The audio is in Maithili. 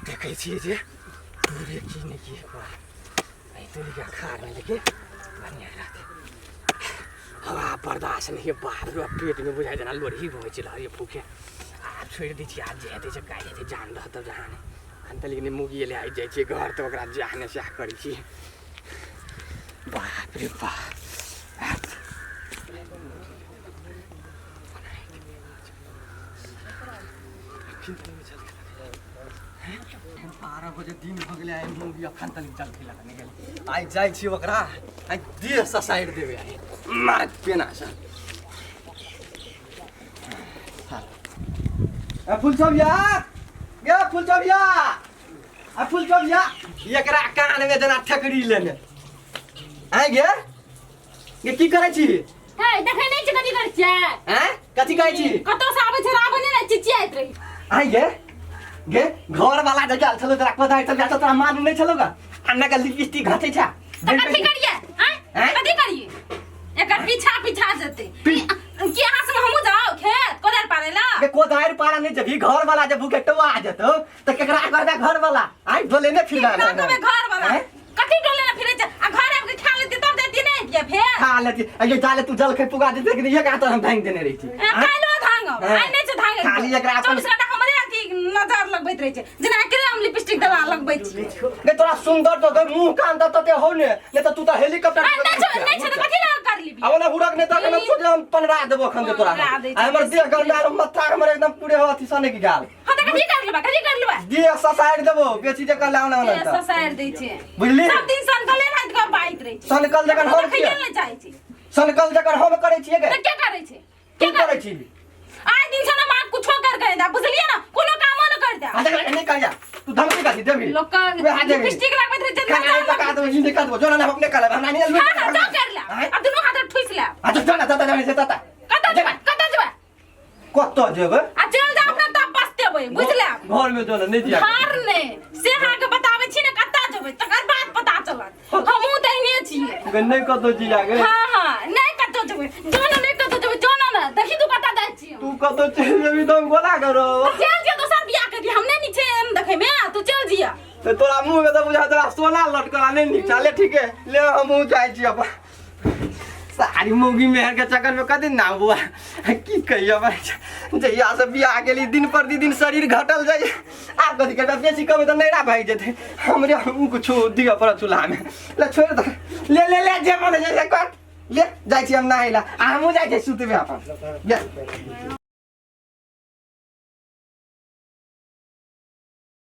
देखै छियै जे दूरे की नहि की एहि तुरीके अखाड़मे लेकिन बढ़िआँ रहतै। हवा बर्दाश्त नहि होइए, बाप रे बाप, पेटमे बुझाइ जेना लोढ़ी बहै छै लहरिये फूके। आब छोड़ि दै छियै, आब जे हेतै से काल्हि हेतै, जान रहत तब जहाँ नहि। एखन तऽ लेकिन मुगी एलै, आइ जाइ छियै घर तऽ ओकरा जएह नहि सएह करै छियै। बाप रे बाप, 12 बजे दिन भऽ गेलै, आइ मुगी अखन तक जलखै लऽ नहि गेलै। आइ जाइ छी ओकरा, आइ देह ससारि देबै, आइ मार पेनासँ। ए फुलचबिया, गे फुलचबिया, आ फुलचबिया, एकरा कानमे जेना ठेकरी लेने आइ गे, गे की करै छी? हे, देखै नहि छी कथी करै छियै? आँय, कथी करै छी? कतौ से आबै छै रावण ने चिचियाइत रही। आइ गे, गे घर वाला जे गेल छलो तोरा कोदारि चल जातो, तोरा मालूम नहि छलो गा? अन्ना के लिपस्टिक घसै छै। तऽ कथी करियै? आँय? आँय? कथी करियै? एकर पीछा पीछा जेतै की अहाँ संग हमहूँ जाउ खेत कोदारि पारै लए? गे कोदारि पारा नहि जेबही, घर वाला जे भूखे टोआ जेतौ तऽ केकरा कहबै घर वाला? आइ डोले ने फिर केकरा कहबै घर वाला? आँय? कथी डोले ने फिरै छै? आ घर आबि के खा लेती तब देती नहि अबियै फेर। खा लेती अगे जाले तू जलखै पुगा देते कि एक हाथ हम धांगि देने रही छी। ए, काल्हिओ धांगब। हाँ। आइ नहि छै धांगै। खाली एकरा अपन- 24 घंटा हमरे अथी नजर लगबैत रहै छै, जेना एकरे हम लिपस्टिक दवा लगबै छी। ने तोरा सुंदर तो गई मुंह कान त तते हो ने, ने त तू त हेलीकॉप्टर। आ, नहि छै, नहि छै तऽ कथी लए कर लेबी? अब ना हुड़क ने त हम सोच हम पनरा देबो अखन के तोरा। पनरा दै छै। आ हमर देह गंदा मत्था हमर एकदम पूरे अथी सने की गाल। हाँ तऽ कथी कर लेबा, कथी कर लेबा? देह ससारि देबो बेची जे कल आना देह ससारि दै छै। बुझली? सब दिन सनकले राति कऽ बाइत रहै छै। सनकल जखन हम देखैए छियै। नहि चाहै छै। सनकल जखन हम करै छियै गे। तऽ के करै छै? तू करै छी। आइ दिन से ना माँ कुछो कर के दे, बुझलियै ना? कोनो कामो न कर दे। आ देख, नहीं करिया तू धमकी कथी देबी? लोक के वएह देबी। लिपस्टिक लगबैत रहै छै। खाना नहीं पका देबो, ई नहीं कर देबो, जो ना हम अपने कर लेब, हमरा नहीं। हाँ हाँ, जा कर ले। आँय? आ दुनू हाथ ठुसि ले। अच्छा जो ना, जतऽ जाबै से ततऽ। कतऽ जेबै, कतऽ जेबै? कतऽ जेबै? आ चल जा अपना तब पछतेबै, बुझले? घर में जो ना नहीं जिया। घर ने से अहाँके बताबै छी ने कतऽ जेबै, तकर बाद पता चलत। हमहूँ तऽ एहने छियै। गे नहीं कतौ जिया गे। हाँ हाँ, नहि कतौ जेबै, जो ने नहि कतौ जेबै, जो ने ने देखी तू कतऽ जाइ छियै। तू कतौ चलि जेबी तऽ हम गोला करब। चल जिया, दोसर बियाह करी हम नहि नीचे एम देखै मे, तू चल जिया। तऽ तोरा मुँह में तऽ बुझा तोरा सोना लटकल आ नहीं नीक ले ठीक है ले, हमहूँ जाइ छी अपन सारी मौगी मेहर के चक्कर में कदी ना बुआ की कहियो भाई, जहिया से बियाह गेली दिन पर दिन शरीर घटल जाइए। आब कथी करबै, बेसी कहबै तऽ नैरा भागि जेतै। हमरे हम कुछो दिअ पड़त चूल्हामे, ले छोड़ि दे, ले ले ले जे मन होइ छै से कर ले। जाइ छी हम नहाय लए आ हमहूँ जाइ छी सुतबै अपन। ले।